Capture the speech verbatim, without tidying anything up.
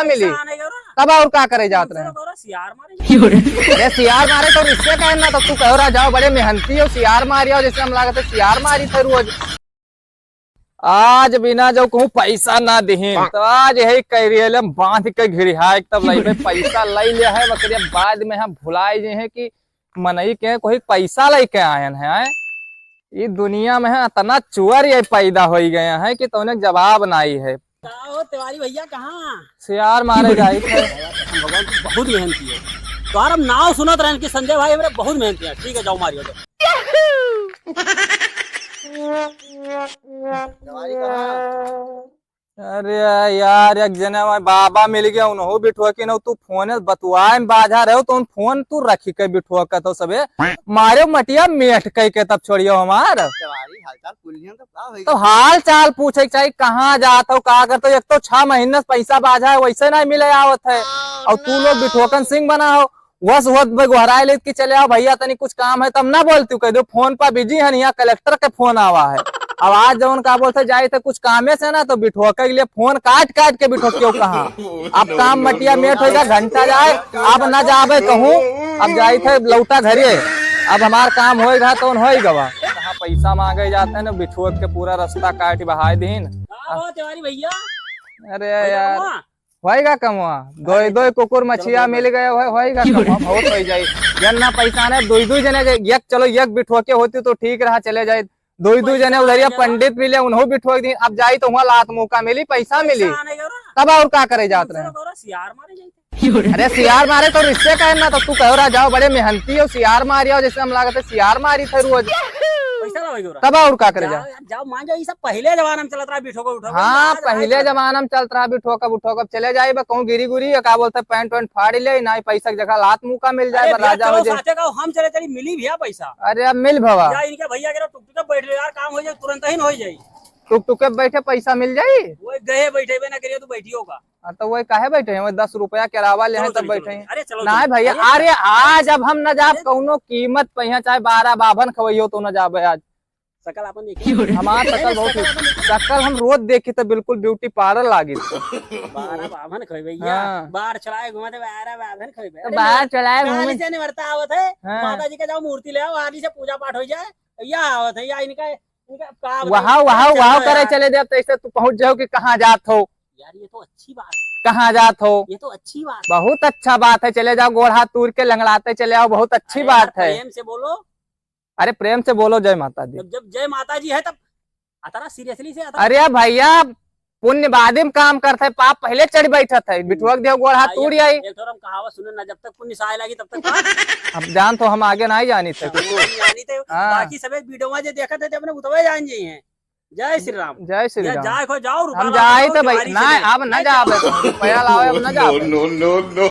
मिली। पैसा आने का ना। तब और का करे जात रहे? सियार मारे। अरे सियार मारे तो रिश्ते का है ना, तो तू कहो रहा जाओ बड़े मेहनती हो, सियार मारी आओ, जैसे हम लागत है सियार मारी थे रोज। आज बिना जो कहूँ पैसा ना दिहिन, तो आज यही करियल हम बांध के घिरिहा, एक तब लइबे पैसा लइ ले है, ओकरे बाद में हम भुलाए जे हैं कि मनई के कोई पैसा लइके आयन है। ई दुनिया में है, इतना चुअर ये पैदा होई गया है कि तौने जवाब नाई है। का हो तिवारी भैया, कहाँ? सियार मारे जाई थे। भगवान, तू बहुत मेहनती है। तोहरा हम नाव सुनत रहन कि संजय भाई हमरे बहुत मेहनती है। ठीक है, जाओ मारियो, जाओ। तिवारी कहाँ? अरे यार, एक जने वहाँ बाबा मिल गया, उन्हों बिठवा के ना, तू फोन बतुआए में बाझा रहे हो, तो उन फोन तू रखी के बिठवा के तो सबे मारे मटिया मेठ कह के तब छोड़ियो हमार। तिवारी, हालचाल पूछ लिया तो का होई? तो हाल चाल पूछे के चाही, कहाँ जात हो, का करत हो? एक तो छह महीने से पैसा बाझा है, वैसे नहीं मिले आवत है, और तू लोग बिठोकन सिंह बना हो। वस वत में गोहराए लेत कि चले आओ भैया, तनी कुछ काम है, तब ना बोलती, कह दो फोन पर बिजी है, यहाँ कलेक्टर के फोन आवा है। अब आज जौन का बोलते जाए थे कुछ कामे से ना, तो बिठोके के लिए फोन काट काट के बिठोकियो कहाँ। अब काम मटिया मेट होइगा, घंटा जाए, अब ना जाबे कहूँ, अब जाई थे लौटा घरे। अब हमार काम होई गवा तो होई गवा। कहाँ पैसा मांगे जाते हैं ना, बिठोक के पूरा रास्ता काट बहाए दीन। का हो तिवारी भैया? अरे भैया यार, हुआ? होइगा कमवा, दोई अरे दोई चलो, कुकुर चलो मछिया दो मिल मिनट। गए, होए, होइगा कमवा, बहुत हो जाई। जन ना पैसा ना, दोई दोई जने के, एक चलो एक बिठोके होती तो ठीक रहा, चले जाए। दोई दोई जने पैसा उधरिया आने का। पंडित मिले, उन्हों बिठोक दी। अब जाई तो वहाँ लात मुका मिली, पैसा मिली। पैसा आने का ना। तब और का करे जात तुमसे रहे? तो कहो, सियार मारे जाई थे। अरे सियार मारे तो रिश्ते का है ना, तो तू कहो रहा जाओ, बड़े मेहनती हो, सियार मारी आओ, जैसे हम लागत है सियार मारी थे रोज। पैसा लाओ, तब और का करे जाओ, जाओ? यार, जाओ, मान जाओ, ये सब पहले जमाना में चलत रहा, बिठोका उठोका, हाँ, आज, आज पहले चलत रहा। जमाना में चलत रहा, बिठोका उठोका, अब चले जाए, बा कहूँ गिरी गुरी, या का बोलते हैं, पैंट वैंट फाड़ ले, ना ही पैसा की जगह लात मुका मिल जाए, अरे बा भैया, राजा चलो हो जाए। साथे का, हम चले चली, मिली भैया पैसा। अरे अब मिल भवा। या इनके भैया के टुकटुक बैठ ले यार, काम हो जाए, तुरंत ही न हो जाए। टुकटुक पे बैठे पैसा मिल जाई? वो गए बैठे बे ना करिए, तू बैठियो का। हाँ, तो वही काहे बैठे हैं? वही दस रुपया किरावा ले हैं, चलो, तब चलो, बैठे चलो। हैं। अरे, चलो, ना चलो। भैया, अरे, अरे, आज हम न जाब अरे। कौनो कीमत पे, यहाँ चाहे बारह बाभन खवैयो तो न जाबे आज। शकल आपन देखिए। हमार नहीं, शकल नहीं, बहुत शकल ही, आपन देखिए। शकल हम रोज देखी तो बिल्कुल beauty parlour लागी। बारह बाभन खवैया। हाँ। बार चलाए घूमत है, बारह बाभन खवैया। तो अरे, बार चलाए गाड़ी घूमे। से निवर्ता आवत है, हाँ। माता जी के जाओ मूर्ति ले आओ, आदि से पूजा पाठ हो जाए, या आवत है, या इनका इनका का बताई? वहाँ, वहाँ, चलो वहाँ करे यार। चले जाओ, तो ऐसे तू पहुँच जाओ कि कहाँ जात हो? यार, ये तो अच्छी बात है। कहाँ जात हो? ये तो अच्छी बात है। बहुत अच्छा बात है, चले जाओ, गोड़ हाथ तूर के लंगड़ाते चले आओ, बहुत अच्छी अरे बात यार, है। प्रेम से बोलो। अरे, प्रेम से बोलो, जय माता दी। जब, जब जय माता जी है, तब अतरा seriously से अतरा अरे भैया, पुण्य बादे में काम करत है, पाप पहले चढ़ बैठत है। बिठुआ के देव गोड़ हाथ आइए, तूड़ आई। एक ठो हम कहावत सुने ना, जब तक पुण्य से आए लागी, तब तक पाप। अब जान तो हम आगे ना ही जानी थे। हम नहीं जानी थे। हाँ। बाकी सब एक video में जे देखत है, ते अपने उतवे जान जाई हैं। जय श्री राम। जय श्री या राम। जाए को जाओ, रुपया हम लाओ, जाए तो भाई, तिवारी से ना, ले। अब ना नहीं जाबे, जाओ। रुपया लाओ, अब ना जाबे। No, no, no, no।